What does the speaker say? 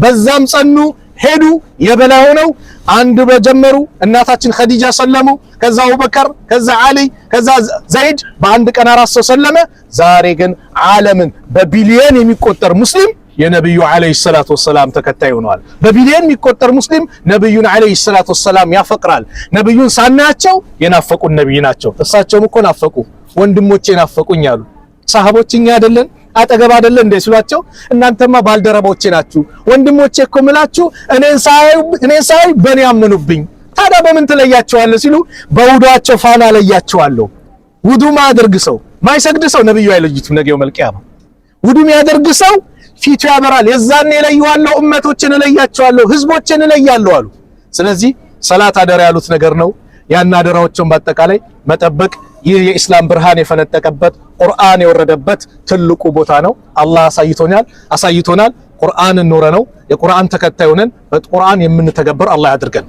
በዛም ጸኑ፣ ሄዱ። የበላይ ሆነው አንድ በጀመሩ እናታችን ኸዲጃ ሰለሙ። ከዛ አቡበከር፣ ከዛ ዓሊ፣ ከዛ ዘይድ፣ በአንድ ቀን አራት ሰው ሰለመ። ዛሬ ግን ዓለምን በቢሊየን የሚቆጠር ሙስሊም የነብዩ عليه الصلاة والسلام ተከታይ ሆነዋል። በቢሊየን የሚቆጠር ሙስሊም ነብዩን عليه الصلاة والسلام ያፈቅራል። ነብዩን ሳናያቸው የናፈቁን ነብይ ናቸው። እሳቸውም እኮ ናፈቁ፣ ወንድሞቼ ናፈቁኝ አሉ። ሰሃቦች እኛ አይደለን አጠገብ አይደለን እንደ ሲሏቸው፣ እናንተማ ባልደረቦቼ ናችሁ፣ ወንድሞቼ እኮ ምላችሁ እኔን ሳያዩ በእኔ አመኑብኝ። ታዲያ በምን ትለያቸዋለህ ሲሉ በውዷቸው ፋና ለያቸዋለሁ። ውዱ ማያደርግ ሰው፣ ማይሰግድ ሰው ነብዩ አይለዩትም። ነገ يوم القيامة ውዱ የሚያደርግ ሰው ፊቱ ያበራል። የዛኔ እለየዋለሁ፣ እመቶችን እለያቸዋለሁ፣ ህዝቦችን እለያለሁ አሉ። ስለዚህ ሰላት አደራ ያሉት ነገር ነው። ያን አደራዎችን በአጠቃላይ መጠበቅ ይህ የኢስላም ብርሃን የፈነጠቀበት፣ ቁርአን የወረደበት ትልቁ ቦታ ነው። አላህ አሳይቶናል አሳይቶናል። ቁርአንን ኖረ ነው የቁርአን ተከታይ ሆነን በቁርአን የምንተገብር አላህ ያድርገን።